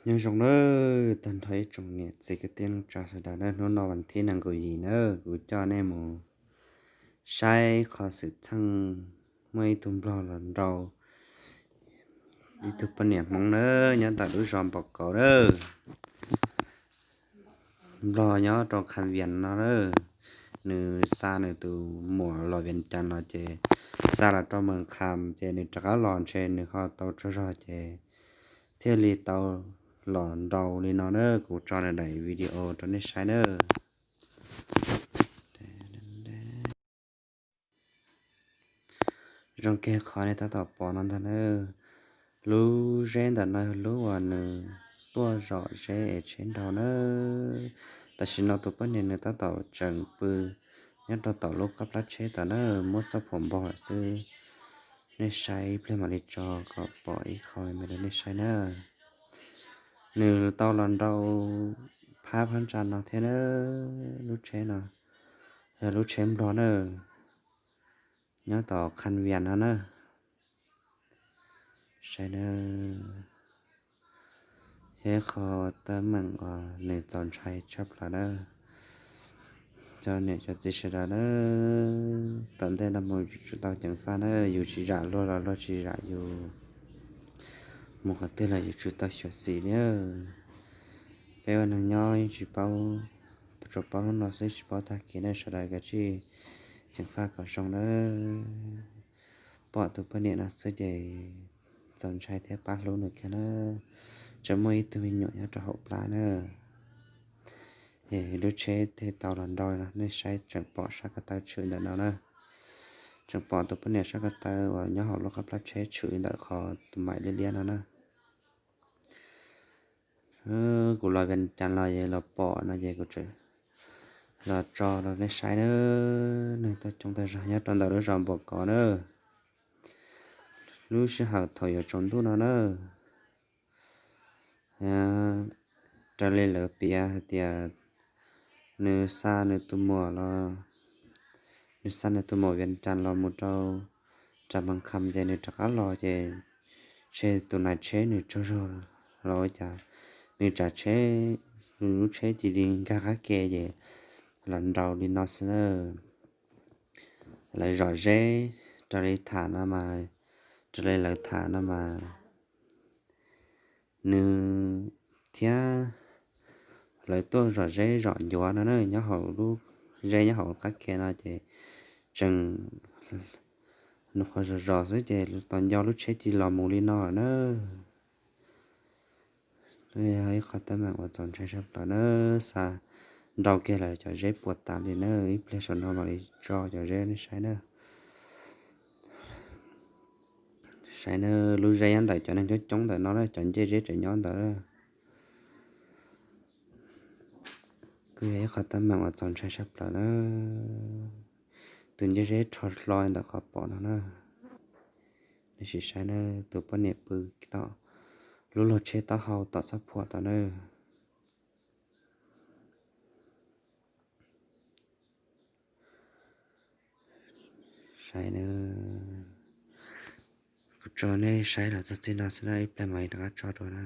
Nyob zoo nawb, tag nrho ib tsoom niam txiv kwv tij neej tsa sawv daws nawb. Hnub no vas thib nees nkaum yim nawb, kuv coj nej mus saib qhov xwm txheej muaj ib tug nplog los nrau ib tug poj niam Hmoob nawb, nyob ntawm lub zos Npom Kauv nawb. Nplog nyob rau Khas Vias no nawb, nws xa nws tus muam los Vias Cas los ces xa los rau Mes Khas ces nws rov qab los ntshe nws ho tau tsaug zog ces thiaj li tau los nrau li no nawb. Kuv tso daim video rau nej saib nawb. Zoo kiag qhov nej tab tom pom no ntag nawb. Lub zeb ntawm no yog lub uas nws tuaj zom zeb es tsheb nrau nawb. Tam sim no tus poj niam nws tab tom tseem pw nyob rau tom lub qab plab tsheb tom nawb, muab txoj phuam npog lawm xwb. Nej saib ib pliag mam li tso kom pom ib qho me rau nej saib nawb. Nws tau los nrau phab phab ntsa no thiab nawb. Lub tsheb no yog lub tsheb nplog nawb, nyob tom Khas Vias no nawb. Saib nawb, yog ib qho teeb meem uas nws txaus ntshai tshaj plaws nawb. Cov niam cov txiv sawv daws nawb, tom ntej no mus yus tsum tau ceev faj nawb, yus tsis zam luag los luag tsis zam yus, mus qhov twg los yus tsum tau xyuam xim nawb. Peb ua neeg nyob yeej tsis paub, tsuas paub hnub no xwb tsis paub tag kis nawb, sawv daws kav tsij ceev faj kom zoo nawb. Pom tus poj niam no xwb ces txaus ntshai thiab pab hlub nws kiag nawb. Tseem muaj ib tug me nyuam nyob rau hauv plab nawb. Es lub tsheb thiaj tau los nrau li no, nej saib tseem pom sab ko taw tshwm ntawm no na. Tseem pom tus poj niam sab ko taw uas nyob hauv lub qab plab tsheb tshwm ntawm qhov tus maim liab liab no na. Kuv los Vias Cas los es los pom no ces kuv tseem los tso rau nej saib na. Neeg tuaj coob tag zog nyob rau ntawm lub zos Npom Kauv na. Lub sij hawm thaum yuav tsaus ntuj no na, raws li lawv piav hais tias nws xa nws tus muam los, nws xa nws tus muam Vias Cas los mus rau Mes Khas ces nws rov qab los ces ntshe tus nais tsheb nws tsaug zog los ua cas nws tsav tsheb, nws lub tsheb cia li nkag qab ke ces los nrau li no xwb na. Lawv zom zeb, raws li tham no mas, raws li lawv tham no mas nws thiab lawv tuaj zom zeb zom ncuav no na, nyob hauv lub zeb nyob hauv qab ke no ces tseem nws qhov zom zom xwb ces tos nco lub tsheb cia li los mus li no na. Yog ib qho teeb meem uas txaus ntshai sab plaws na, xa nrau kiag lawm cov zeb puas tas li na. Ib pliag saum no mam li tso cov zeb nej saib na. Saib na, lub zeb nyob ntawm cov neeg coob coob ntawm no na, cov ncej zeb tseem nyob ntawd. Kuj yog ib qho teeb meem uas txaus ntshai sab plaws na. Tus ncej zeb rho hlo ntawm qhov pom no na. Nej sim saib na, tus poj niam pw tom lub log tsheb taub hau tom txoj phuam tom na. Saib na, kuv tso nej saib los txog txij no xwb na, ib pliag mam li rov qab tso dua na.